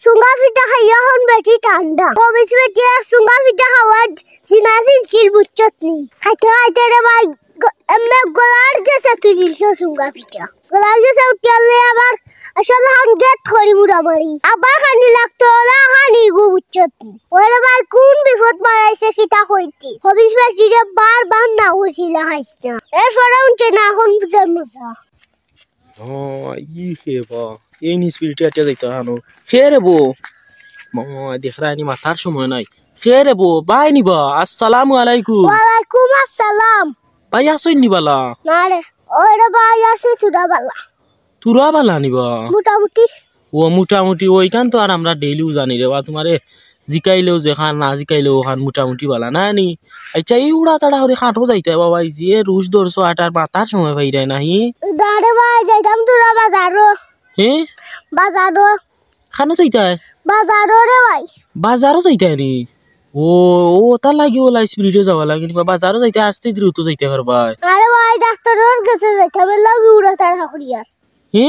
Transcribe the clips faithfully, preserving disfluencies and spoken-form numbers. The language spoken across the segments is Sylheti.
চুঙ্গা পিঠা খাইয়া অখন বেটি ঠান্ডা। খবিস বেটিয়ে চুঙ্গা পিঠা খাওয়ার জিনা জিনছিল বুঝছত নি। খাইতে খাইতে রে ভাই, গ-, এমনে গলার গেছে তুলিলছে চুঙ্গা পিঠা। গলার গেছে উঠিয়ালে আবার আসলে হান গেট করি মুড়ামারি। আবার খানি লাগতো, ওলা খানি গু বুঝছত নি। ওরে ভাই, কোন বিপদ বাড়াইছে কিতা কইতি। খবিস বেটিরে বারবার না বুঝিলা খাইস না। এরপরে উঠে না, অখন বুঝার মজা। ও, ই হে বা, এই নি স্পিরিটে আটিয়া যাইতা হানো। কে রে বো? মা, দেখরা নি মাতার সময় নাই। কে রে বো? ভাই নি বা? আসসালামু আলাইকুম। ওয়ালাইকুম আসসালাম। ভাই আছইন নি বালা? না রে, ওরে ভাই আছি তুরা বালা। তুরা বালা নি বা? মোটামুটি। ও মোটামুটি, ওইখান তো আর আমরা ডেইলিউ জানি রে বা, তুমারে জিকাইলেও যেখান, না জিকাইলেও ওখান মোটামুটি বালা না নি? আচ্ছা, এই উড়া তাড়া করি খাটো যাইতায় বাবা, এই যে রুশ ধরছো আটার মাতার সময় পাইরায় নাহি? না রে ভাই, যাইতাম তুরা বাজারো। হে? বাজারো। খানো যাইতায়? বাজারো রে ভাই। বাজারো যাইতায় নি? ও, ও, তার লাগি ওলা স্পিরিটে যাওয়া লাগে নি বা, বাজারো যাইতে আস্তে দ্রুত যাইতে পারবায়। আরে ভাই, ডাক্তারর গেছে যাইতাম, এর লাগি উড়া তাড়া করিয়ার। হে?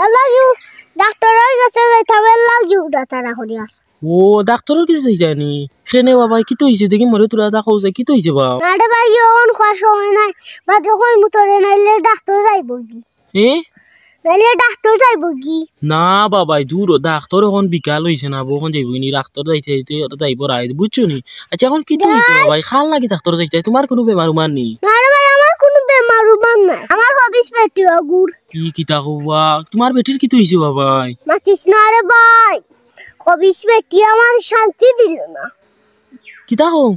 এর লাগি উ-, ডাক্তারর গেছে যাইতাম, এর লাগি উড়া তাড়া করিয়ার। ও, ডাক্তারর গেছে যাইতায় নি? কেনে বাবা, কিতা অইছে? দেখি মরে তুরা তা কও যে, কিতা অইছে বা? আরে ভাই, অখন কওয়ার সময় নাই, বাদে কইমু তোরে, নাইলে ডাক্তার যাইবো গি। এ? নাইলে ডাক্তার যাইবো গি? না বাবাই, দূর, ডাক্তার অখন বিকাল অইছে না, অখন যাইবো গি নি, ডাক্তার যাইতে যাইতে যাইবো রাইত, বুঝছো নি? আচ্ছা, অখন কিতা অইছে বাবাই? কার লাগি ডাক্তার যাইতে, তুমার কুনু বেমার উমার নি? না রে ভাই, আমার কুনু বেমার উমার নাই, আমার খবিস বেটি অগুর। ই কিতা কও বা? তুমার বেটির কিতা অইছে বাবাই? মাতিস না রে ভাই, খবিস বেটি আমার শান্তি দিল না। কিতা কও?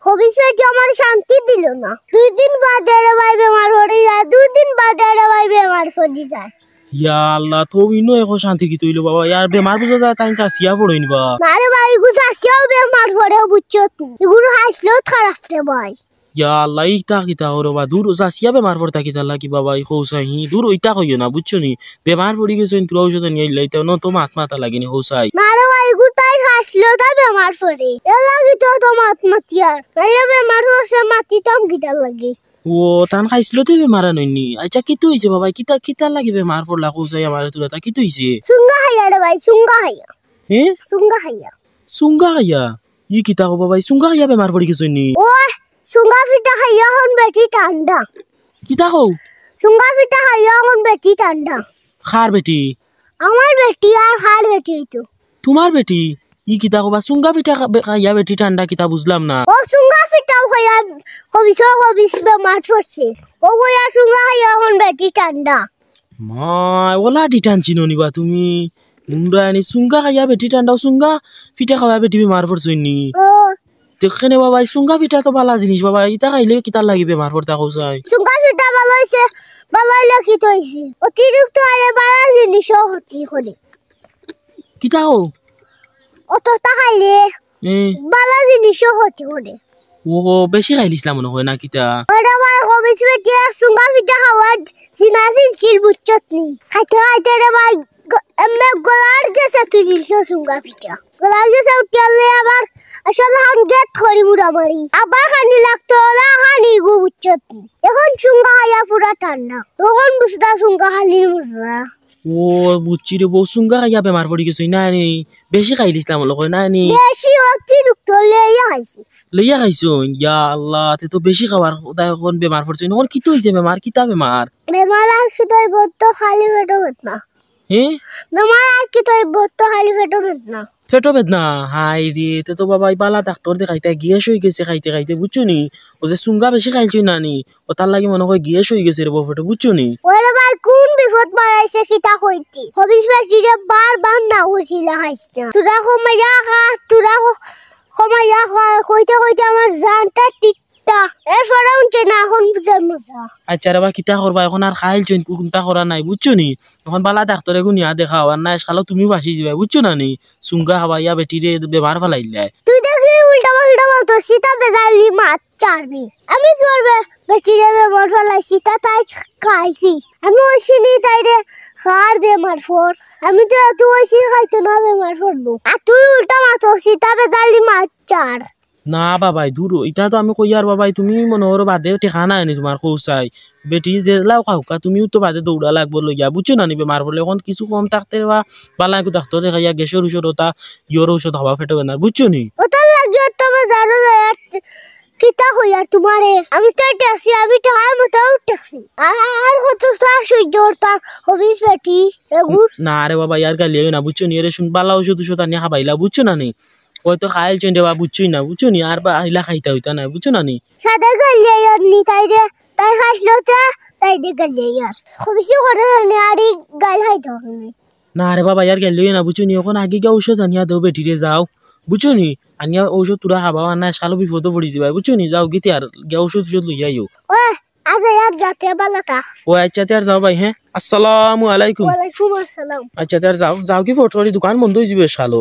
খবিস বেটি আমার শান্তি দিল না। দুই দিন বাদে রে ভাই বেমার পড়ি যায়, দুই দিন বাদে রে ভাই বেমার পড়ি যায়। ইয়া আল্লাহ, তো ইনো এখন শান্তি কিতা অইলো বাবা? ইয়ার বেমার বুঝা যায়, তাইন চাচিয়া পড়ইন বা। না রে ভাই, ইগু চাচিয়াও বেমার পড়ে, বুঝছো তুই? ইগুর হাসলেও খারাপ রে ভাই। ইয়া আল্লাহ, ইতা কিতা করো বা? দূর, চাচিয়া বেমার পড়তা কিতার লাগি বাবা, ই কও চাই, হি, দূর, ইতা কইও না, বুঝছো নি? বেমার পড়ি গেছইন, তুরা ঔষধ আনিয়া দিলাইতায়, অনো তো মাত মাতা লাগে নি, কও চাই। না রে ভাই, ইগু তাইর হাসলেও তাই বেমার পড়ে। এর লাগি তো অত মাত মাতিয়ার। নাইলে বেমার অইছে মাতিতাম কিতার লাগি। ও, তান খাইছলতে বেমার আনইন নি? আচ্ছা, কিতা অইছে বাবাই? কিতা, কিতার লাগি বেমার পড়লা, কও চাই আমারে তুরা তা, কিতা অইছে? চুঙ্গা খাইয়া রে ভাই, চুঙ্গা খাইয়া। হে? চুঙ্গা খাইয়া। চুঙ্গা খাইয়া? ই কিতা কও বাবাই? চুঙ্গা খাইয়া বেমার পড়ি গেছইন নি? ও, চুঙ্গা পিঠা খাইয়া অখন বেটি ঠান্ডা। কিতা কও? চুঙ্গা পিঠা খাইয়া অখন বেটি ঠান্ডা। কার বেটি? আমার বেটি আর কার বেটি অইতো? তুমার বেটি? ই কিতা কও বা? চুঙ্গা পিঠা খা-, বে-, খাইয়া বেটি ঠান্ডা কিতা বুঝলাম না। ও চুঙ্গা পিঠাও খাইয়া খবিসও খবিস বেমার পড়ছে। ও গইয়া চুঙ্গা খাইয়া অখন বেটি ঠান্ডা। মাই, ওলা ডিটান চিনো নি বা তুমি? মুন্ডা আনি চুঙ্গা খাইয়া বেটি ঠান্ডা, চুঙ্গা পিঠা খাওয়া বেটি বেমার পড়ছইন নি? ও। দেখে নে বাবাই, চুঙ্গা পিঠা তো বালা জিনিস বাবাই, ইতা খাইলে কিতার লাগি বেমার পড়তা কও চাই? চুঙ্গা পিঠা বালা অইছে, বালা অইলে কিতা অইছে? অতিরিক্ত খাইলে বালা জিনিসও ক্ষতি করে। কিতা কও? অতটা খাইলে এ। বালা জিনিসও ক্ষতি করে। ও, বেশি খাইলিছলা মনে অয় না কিতা? ওরে ভাই, খবিস বেটিয়ে চুঙ্গা পিঠা খাওয়ার জিনা জিনছিল বুঝছত নি। খাইতে খাইতে রে ভাই, গ-, এমনে গলার গেছে তুলিলছে চুঙ্গা পিঠা। গলার গেছে উঠিয়ালে আবার আসলে হান গেট করি মুড়ামারি। আবার খানি লাগতো, ওলা খানি গু বুঝছত নি। এখন চুঙ্গা খাইয়া পুরা ঠান্ডা। তখন বুঝতা চুঙ্গা খানির মজা। ও, বুঝছি রে বো, চুঙ্গা খাইয়া বেমার পড়ি গেছইন না নি? বেশি খাইলিছলা মনে অয় না নি? বেশি অতিরিক্ত লইয়া খাইছি। লইয়া খাইছইন? ইয়া আল্লাহ, তে তো বেশি খাওয়ার কথা, এখন বেমার পড়ছইন। এখন কিতা অইছে বেমার? কিতা বেমার? বেমার আর কিতা অইবো, তো খালি পেটো বেদনা। হে? বেমার আর কিতা অইবো, তো খালি পেটো বেদনা। পেটো বেদনা? হায় রে, তে তো বাবাই বালা ডাক্তর দেখাইতা, গ্যাস অই গেছে খাইতে খাইতে, বুঝছো নি? অউ যে চুঙ্গা বেশি খাইলছইন না নি? অউ তার লাগি মনে অয় গ্যাস অই গেছে রে বো পেটো, বুঝছো নি? ওরে ভাই, কোন বিপদ বাড়াইছে কিতা কইতি? খবিস বেটিরে বারবার না কইছিলা খাইস না। তুরা কমাইয়া খা, তুরা ক-, কমাইয়া খা, কইতে কইতে আমার জানটা টিকটা। এরপরে উঠে না, এখন বুঝার মজা। আচ্ছা রে বা, কিতা করবা, এখন আর খাইলছইন, কুন্তা করা নাই, বুঝছো নি? এখন বালা ডাক্তরে গুনিয়া দেখাও, আর না এসকালো তুমিও বাঁচি যাবায়, বুঝছো না নি? চুঙ্গা খাওয়াইয়া বেটিরে বেমার ফালাইলায়। তুই দেখি উল্টা পাল্টা মাতস, ইতা বেজালি মাত। চারবি। আমি তোর বে-, বেটিরে বেমার ফালাইছি, তা তাই খাই কি? আমি কইছি নি তাইরে খার বেমার পড়। আমি তো এত কইছি খাইতো না বেমার পড়বো। আর তুই উল্টা মাতস, ইতা বেজালি মাত চার। না বাবাই, দূর অ, ইতা তো আমি কইয়ার বাবাই, তুমি মনো করো বাদে টেকা নাই নি তুমার কৌসাই। বেটি যেলাও খাউক্কা, তুমিও তো বাদে দৌড়া লাগবো লইয়া, বুঝছো না নি? বেমার পড়লে অখন কিছু কম থাকতে বা বালা একু ডাক্তর দেখাইয়া গ্যাসর ঔষধ অতা, ইয়র ঔষধ খাবা, পেটো বেদনার, বুঝছো নি? অতার লাগি অত বাজারো যাইয়ার কিতা কইয়ার তুমারে? আমি তো টেকছি, আমি টেকার মতো টেকছি। আর, আর কত চা সহ্য করতাম, হবিস বেটি, এগুর। না রে বাবা, ইয়ার গাইল্লাইও না, বুঝছো নি? এরে হুন, বালা ঔষধ ঔষধ আনিয়া খাবাইলা, বুঝছো না নি? অয় তো খাইল চইন রে বা, বুঝছোই না, বুঝছো নি? আর বা ইলা খাইতা অইতা না, বুঝছো না নি? সাদে গাইল্লাইয়ার নি তাইরে, তাই খাইছলো তে, তাইরে গাইল্লাইয়ার। হবিসি করে নি, আর ই গাইল খাইতা অইবো নি। না রে বাবা, ইয়ার গাইল্লাইও না, বুঝছো নি? অখন আগে গিয়া ঔষধ আনিয়া দেও বেটিরে, যাও, বুঝছো নি? আনিয়া ঔষধ থুড়া খাবাও, আর না কাইল বিপদো পড়ি যিবায়, বুঝছো নি? যাও গিয়া তে আর গিয়া ঔষধ ঔষধ লইয়া আইও। ওই, আজ ইয়ার যাতে বালা থাক। ও আচ্ছা, তে আর যাও ভাই, হ্যাঁ? আসসালামু আলাইকুম। ওয়ালাইকুম আসসালাম। আচ্ছা, তে আর যাও, যাও গি ফট করি, দোকান বন্ধ অই যিবো কাইল।